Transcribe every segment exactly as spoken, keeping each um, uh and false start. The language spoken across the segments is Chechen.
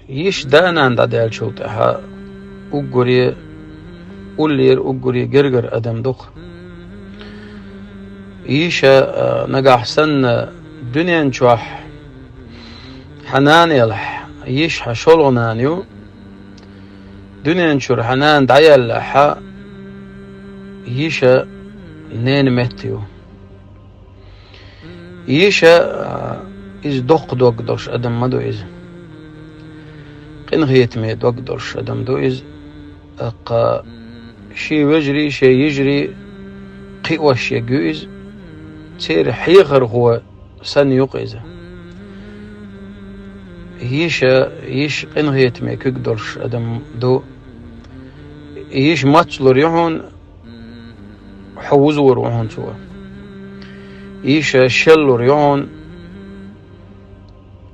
Йиша да-нана дӀадаьллачул тӀаьхьа уггаре уллера, уггаре гергара адам ду-кх. Йиша, а, нагахь санна дуьнен чохь хьан нана елахь, йиша хьан шолгӀа нана ю. Дуьнен чуьра хьан нана дӀаяьллехь, йиша ненан метта ю. Йиша, а, иза доккха дог долуш адам ма ду иза. Къинхетаме дог долуш адам ду иза. ТӀаккха шен вежарий, шен йижарий кхиош ерг ю иза. Церан хьехархо санна ю-кх иза. Йиша, йиша къинхетаме куьг долуш адам ду. Йиша мацлур ю хьуна, хьо вузор ву хьуна цо. Йиша шеллур ю хьуна,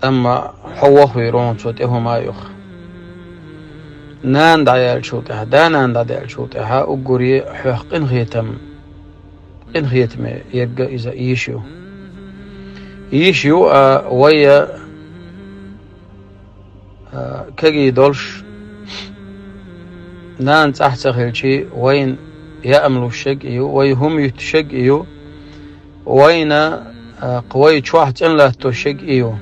амма хьо вохвийр ву хьуна цо тӀе хӀума а юха. Нана дӀаяьллачул тӀаьхьа, да-нана дӀадаьллачул тӀаьхьа уггаре хьох къинхетам, къинхетаме ерг иза йиша ю. Йиша ю а вай а, а, кегий долуш, нана цӀахь ца хилчий, вайна яа-м луш ерг и ю, вай хӀума юьтуш ерг и ю, вайна, а, кху вай чохь цӀена латтош ерг и ю.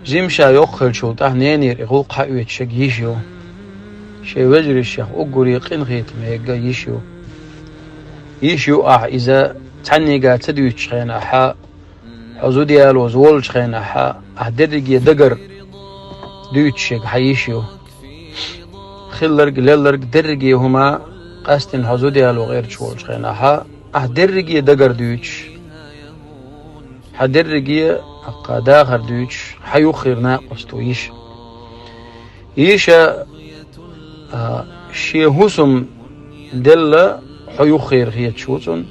Жима ша йоккха хилчул тӀаьхьа ненера и гӀуллакх хьаоьцуш ерг йиша ю. Шен вежаршех уггаре къинхетаме ерг йиша ю. Йиша ю ахь иза цхьаннега ца дуьйцучу хенахь, хьо зуда ялоза волчу хенахь, ахь дерриге дагар дуьйцуш ерг хьан йиша ю. Хилларг, лелларг, дерриге хӀума, къаьстина хьо зуда яло гӀерташ волчу хенахь, ахь дерриге дагар дуьйцуш, хьан дерриге, аккха, дахар дуьйцуш, хьан юххера накъост ву йиша. Йиша, а, шен хӀусам делла хьо юххера хеташ ву цунна.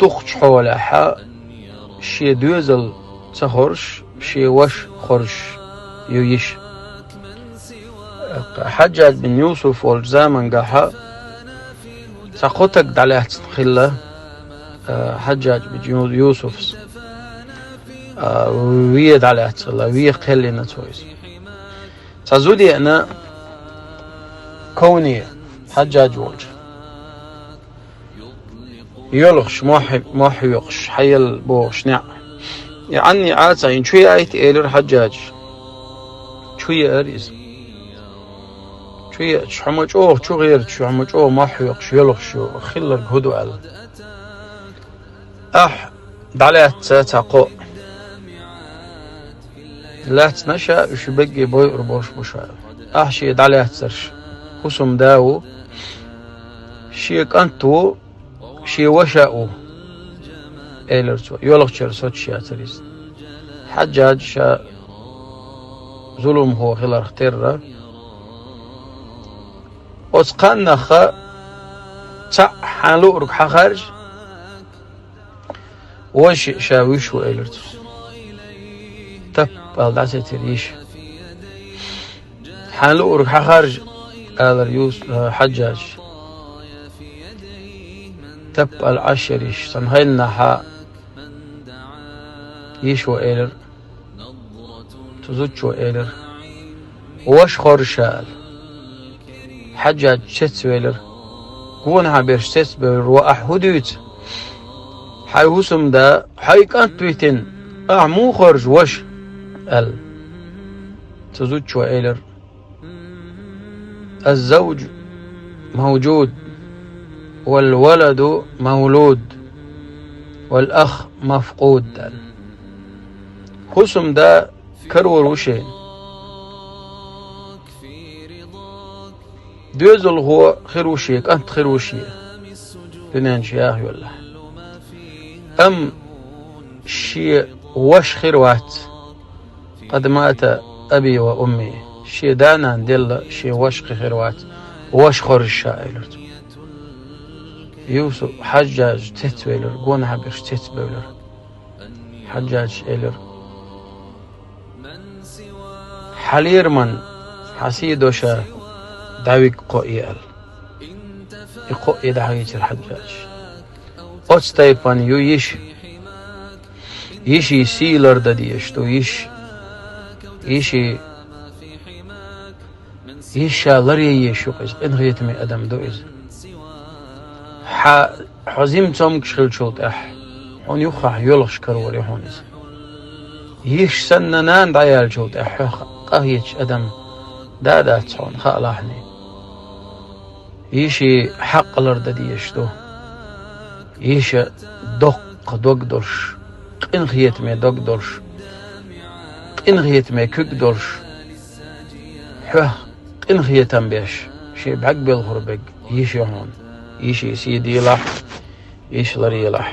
Дукхачу хьолехь шен доьзал ца хоржуш, шен ваша хоржуш ю йиша. Хьаджжадж бин Юсуф волчу замангахь цхьа кхо таг дӀалаьцна хилла, а, Хьаджжадж бин Ю-, Юсуфс. А, вен дӀалаьцна хилла, вен кхеллина цо иза. Цхьа зуда еана ковне, Хьаджжадж волчу. Йоьлхуш, мохь, мохь хьоькхуш, хьаелла бохуш неӀ. И Ӏанне Ӏа ца Ӏийна, чу яийта, элира Хьаджжаджа. Чу еара иза. Чу еача, хьо ма чӀогӀа чу гӀерташ ю, хьо ма чӀогӀа мохь хьоькхуш йоьлхуш ю, хилларг хӀун ду аьлла. Ахь дӀалаьцна цхьа кхоъ. Лаьцна ша, уьш берриге бойур болуш бу ша. Ахь шен дӀалаьцнарш хӀусамда ву, шен кӀант ву, шен ваша а ву, элира цо. Йоьлхучуьра соцуш яцара иза. Хьаджжадж ша зуламхо хиларх терра. Оцу кхааннах цхьаъ хьан луург хьахаржа, вай шиъ ша вуьйш ву, элира цо. Таппал дӀасецира йиша. Хьан луург хьахаржа, алара Юс-, а, Хьаджжаджа. Таппал Ӏаш яра йиша. Цхьана хеннахь йиша ву элира. Цу зудчо элира: «Ваша хоржа ша», — аьлла. Хьаджжадж цецвелира. Гонахьа берш цецбевлира: «Ва ахь хӀун дуьйцу? Хьайн хӀусамда, хьайн кӀант витина, ахь муха хоржу ваша?» — аьлла. Цу зудчо элира: «Аз-завжу мавжуд, вал-валаду мавлуд, вал-ах мафкъуд», — аьлла. ХӀусамда карор ву шен. Доьзалхо хир ву шен, кӀант хир ву шен, дуьнен чу яха йоллахь. Амма шен ваша хир вац. «Къад мата аби ва умми». Шен да-нана делла, шен ваша кхин хир вац. Ваша хоржа ша, элира цо. Юсуп Хьаджжадж цецвелира, гонахьа берш цецбевлира. Хьаджжадж элира: «Хьан лерман, хьан сий доша дӀавиг кхоъ е», — аьлла. И кхоъ е дӀахьийцира Хьаджжаджа. Оцу тайпана ю йиша. Йишин сий лардан дезаш ду йиша. Йиши, йиша ларъяйеш ю-кх иза, къинхетаме адам ду иза. Хьа, хьо жима цомгаш хилчул тӀехьа, хьуна юххехь йоьлхуш карор ю хьуна иза. Йиша санна нана дӀаяьллачул тӀехьа хьох къахеташ адам да а дац хьуна, хаалахьний. Йиши хьакъ лардан дезаш ду. Йиша доккха дог долуш, къинхетаме дог долуш, къинхетаме куьг долуш, хьох къинхетам беш, шен бӀаьрг белхар берг йиша ю хьуна. Йишин сий делахь, йиша ларъелахь.